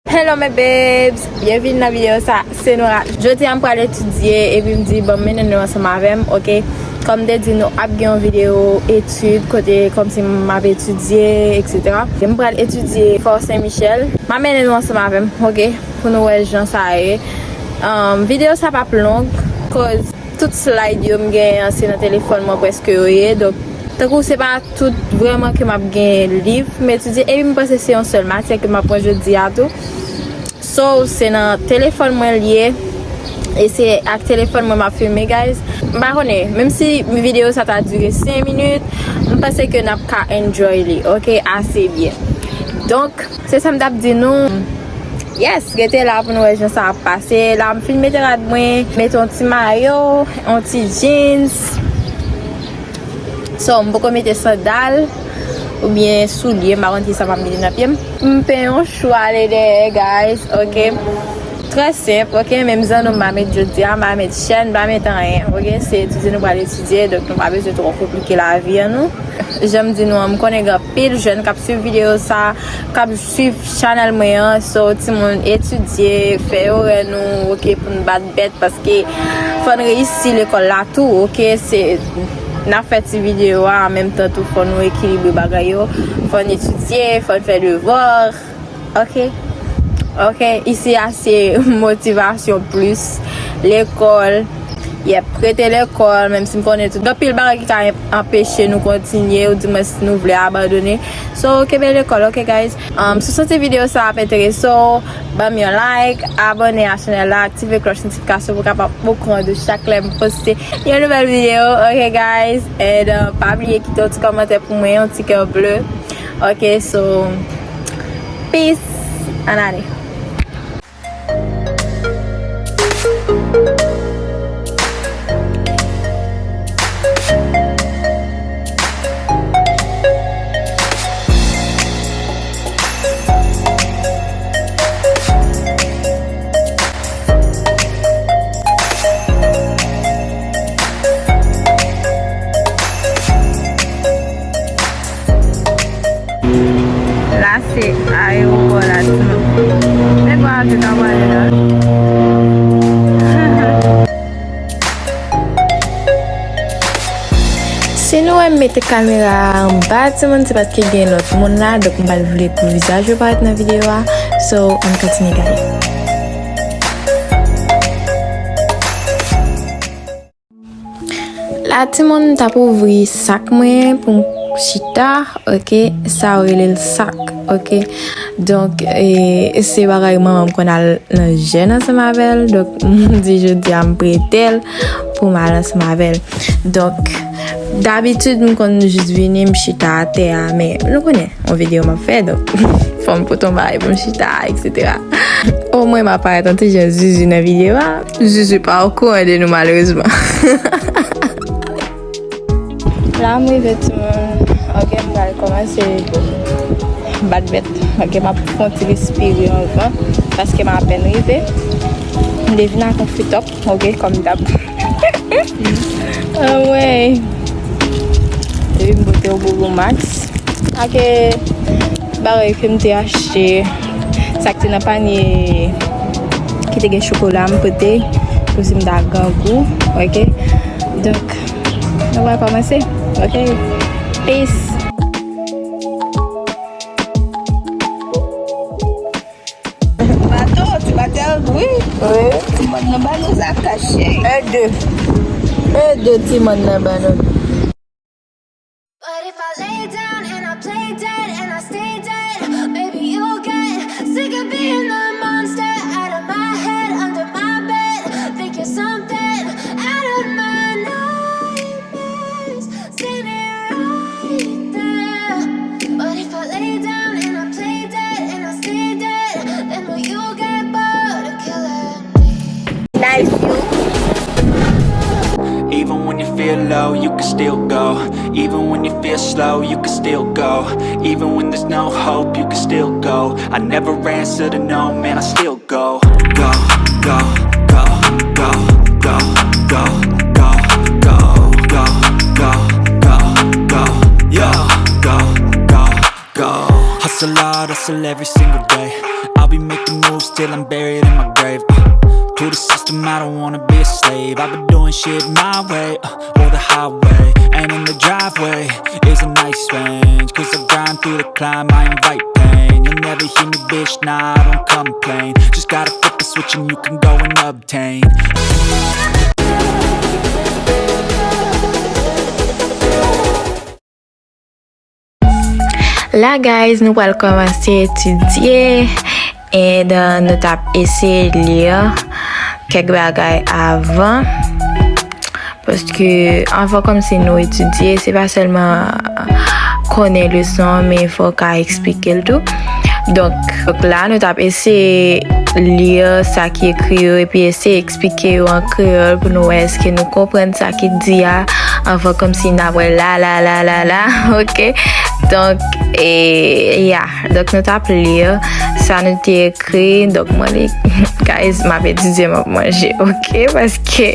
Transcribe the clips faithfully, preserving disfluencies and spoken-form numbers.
Hello my babes, byenvini nan videyo sa, se Nora. Jodi a m pral etidye epi m di bon m mennen nou ansanm avè m, ok? Kòm m te di nou ap gen yon videyo etid kote kòmsi m ap etidye, et cetera. M pral etidye Fort Saint Michel. M ap mennen nou ansanm avè m, ok? Pou nou wè jan sa ye. Um, videyo sa p ap long, cause tout slide yo m genyen an se nan telefòn mwen prèske yo ye. Donk, tankou se pa tout vrèman ke m ap gen liv pou m etidye. Epi m panse se yon sèl matyè ke m ap pran jodi a tou. So, se nan telefòn mwen l ye. E se ak telefòn mwen m ap filme, guys. M pa konnen, menm si videyo sa ta dire senk minit, m panse ke n ap ka enjoy li, ok, ase byen. Donk, se sa m t ap di nou. Yes, rete la pou nou wè jan sa ap pase. La, m fin mete rad mwen, mete yon ti mayo, yon ti jeans. So, m poko mete sandal oubyen soulye, m pa konn kisa m ap mete nan pye m. M pen yon chou ale dèyè, guys, ok? Trè senp, ok? Menm zanno m pa met jodi a, m pa met chèn, m pa met anyen, ok? Se etidye nou pral etidye, donk nou pa bezwen twò konplike lavi an nou. Jan m di nou an, m konnen gen anpil jèn k ap swiv videyo sa, k ap swiv chanèl mwen an, so timoun etidye, fè orè nou, ok, pou n bat bèt, paske fò n reyisi lekòl la tou, ok, se, n ap fè ti videyo a, an menm tan tou, fò nou ekilibre bagay yo, fò n etidye, fò n fè devwa, ok, ok, isi a se motivasyon plis, lekòl, yep, rete lekòl, menm si m konnen tout, gen anpil bagay ki ka anpeche nou kontinye, ou di mwens nou vle abandone, so, kenbe lekòl, ok, guys? Um, si w santi videyo sa ap enterese w, ban m yon like, abòne a chanèl la, aktive klòch notifikasyon pou w kapab okouran de chak lè m poste yon nouvèl videyo, ok, guys? And, uh, pa bliye kite yon ti kòmantè pou mwen, yon ti kè ble, ok? So, peace, ann ale. La se ayewopò la, timoun. Men kwa avyon ta prale la. Si nou wè m mete kamera a anba, timoun, se paske gen lòt moun la, donk m pa t vle pou vizaj yo parèt nan videyo a. So, ann kontinye gade. La, timoun, m t ap ouvri sak mwen pou m chita, ok? Sa yo rele l sak, ok? Donk, e, se bagay manman m konn al nan jèn ansanm avè l. Donk, m di jodi a m prete l pou m al ansanm avè l. Donk, dabitid, m konn jis vini, m chita atè a, men nou konnen, yon videyo m ap fè, donk, fò m pote yon bagay pou m chita, et cetera. Omwen m ap parèt yon ti jan zuzu nan videyo a. Zuzu pa okouran de nou, malerezman. La, m rive, timoun. Ok, m pral kòmanse bat bèt. Ok, m ap fè yon ti respire anvan, paske m apèn rive. M te vin ak yon free top, ok, kòm dab. Anmwey. Epi m pote yon bobo Max. Ak, e, bagay ke m te achte, sa k te nan panye ki te gen chokola, m pote pou si m ta grangou, ok? Donk, nou pral kòmanse, ok? Peace! Bato, ti batèl, wi. Wi. Ti mòn nan ba nou sa kache. E de. E de ti mòn nan ba nou. But if I lay down and I play dead and I stay dead, maybe you'll get sick of being the monster out of my head, under my bed. Think you're something out of my nightmares, seen it right there. But if I lay down and I play dead and I stay dead, then will you get bored of killing me? Nice view. Even when you feel low, you can still go. Even when you feel slow, you can still go. Even when there's no hope, you can still go. I never answer to no, man, I still go. Go, go, go, go, go, go, go, go, go, go, go, go, yeah, go, go, go. It's a lot, hustle every single day. I'll be making moves till I'm buried in my grave. Uh, to the system, I don't wanna be a slave. I've been doing shit my way, uh, or the highway. And in the driveway is a nice range. Cause I grind through the climb, I invite pain. You'll never hear me, bitch, nah, I don't complain. Just gotta flip the switch and you can go and obtain. La guys, nou pral kòmanse etidye and uh, nou t ap eseye li kèk bagay avan. Paske anvan kòmsi nou etidye, se pa sèlman konnen leson an, men fò w ka eksplike l tou. Donk, donk la, nou t ap eseye li sa ki ekri yo epi eseye eksplike yo an kreyòl pou nou wè èske nou konprann sa ki di a anvan kòmsi n ap wè la la la la la, ok? Donk, e, ya, donk nou t ap li sa nou te ekri, donk mwen li, guys, m ap etidye, m ap manje, ok? Paske,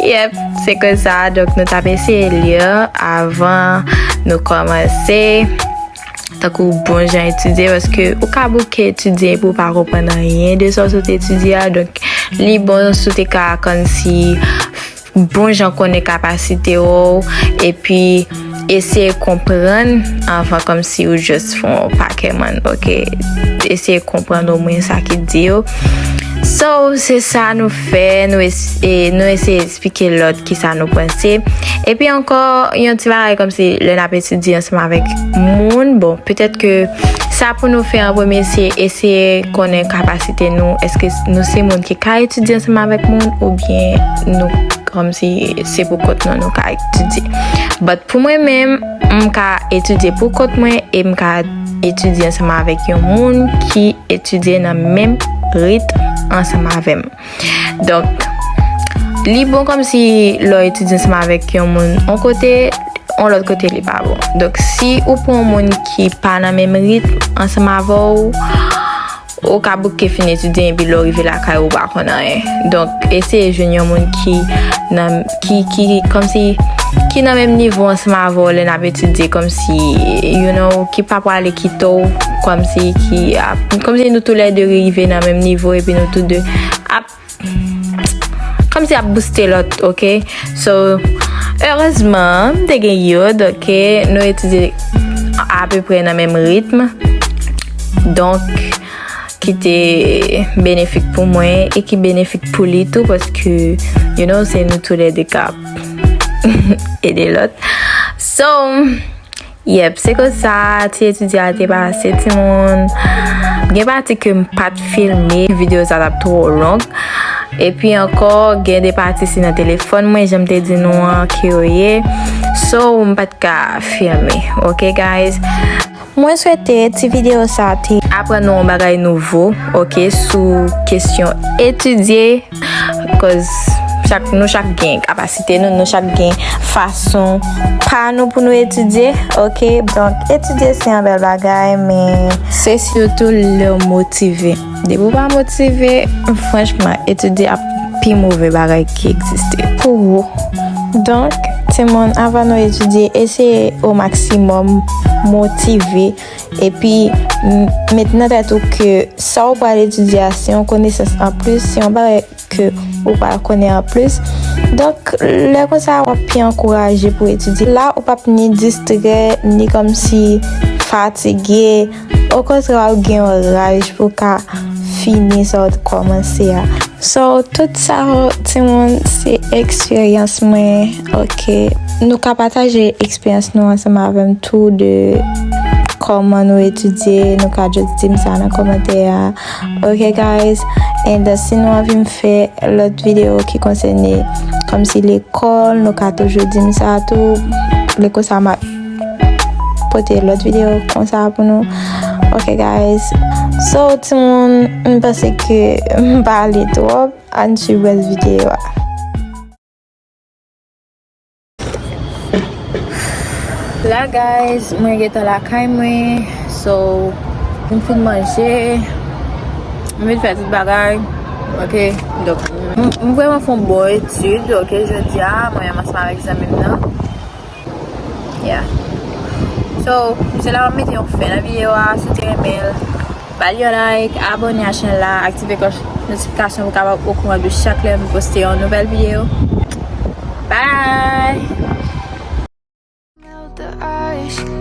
yep, se konsa, donk nou t ap eseye li avan nou kòmanse. Tankou bon jan etidye, paske ou ka bouke etidye epi ou pa konprann anyen de sa w sot etidye a. Donk, li bon si w te ka kòmsi bon jan konnen kapasite w, epi eseye konprann anvan kòmsi ou just fè yon pakè mann, ok? Eseye konprann omwen sa ki di yo. So, se sa nou fè, nou es- e nou eseye eksplike lòt kisa nou panse. Epi ankò, yon ti bagay kòmsi lè n ap etidye ansanm avèk moun, bon, petèt ke sa pou nou fè an premye, se eseye konnen kapasite nou, èske nou se moun ki ka etidye ansanm avèk moun, oubyen nou kòmsi se pou kont nou nou ka etidye. But pou mwen menm, m ka etidye pou kont mwen e m ka etidye ansanm avèk yon moun ki etidye nan menm ritm ansanm avè m. Donk, li bon kòmsi lè w etidye ansanm avèk yon moun yon kote, yon lòt kote li pa bon. Donk, si ou pran yon moun ki pa nan menm ritm ansanm avè w, ou ka bouke fin etidye epi lè w rive lakay ou pa konn anyen. Donk, eseye jwenn yon moun ki nan, ki, ki, kòmsi, ki nan menm nivo ansanm avè w lè n ap etidye, kòmsi, you know, ki pa prale kite w, kòmsi, ki ap, kòmsi nou toulède rive nan menm nivo epi nou tou de ap, kòmsi ap booste lòt, ok? So, erezman, m te gen Yod, ok? Nou etidye apeprè nan menm ritm. Donk, ki te benefik pou mwen e ki benefik pou li tou, paske, you know, se nou toulède k ap ede lòt. So, yep, se konsa ti etidye a te pase, timoun. Gen pati ke m pa t filme, videyo sa t ap twò long. Epi ankò, gen de pati se nan telefòn mwen, jan m te di nou an, ke yo ye. So, m pa t ka filme, ok, guys? Mwen swete ti videyo sa te aprann nou yon bagay nouvo, ok, sou kesyon etidye, cause chak, nou chak gen kapasite nou, nou chak gen fason pa nou pou nou etidye, ok? Donk, etidye se yon bèl bagay, men se sitou lè w motive. Depi w pa motive, franchman, etidye ap pi move bagay ki egziste pou ou. Donk, timoun, avan nou etidye, eseye o maksimòm motive, epi m-, met nan tèt ou ke sa w pral etidye a, se yon konesans anplis, se yon bagay ke ou pral konnen anplis. Donk, lè konsa, w ap pi ankouraje pou etidye. La, ou p ap ni distrè, ni kòmsi fatige. Okontrè, w ap gen yon raj pou w ka fini sa w t kòmanse a. So, tout sa, timoun, se eksperyans mwen, ok? Nou ka pataje eksperyans nou ansanm avè m tou de kòman nou etidye, nou ka just di m sa nan kòmantè a, ok, guys? And, uh, si nou anvi m fè lòt videyo ki konsène kòmsi lekòl, nou ka toujou di m sa tou. Lè konsa, m ap pote lòt videyo konsa pou nou. Ok, guys. So, timoun, m panse ke m pale twòp. Ann swiv rès videyo a. La, guys, mwen gentan lakay mwen. So, m fin manje. M fin fè tout bagay. Ok, donk, m, m vrèman fè yon bon etid, ok, jodi a, mwen menm ansanm avèk zanmi m nan. Yeah. So, se la m ap mete yon fen nan videyo a. Si w te renmen l, ba l yon like, abòne a chanèl la, aktive klòch notifikasyon pou w kapab okouran de chak lè m poste yon nouvèl videyo. Bye! Melt the ice.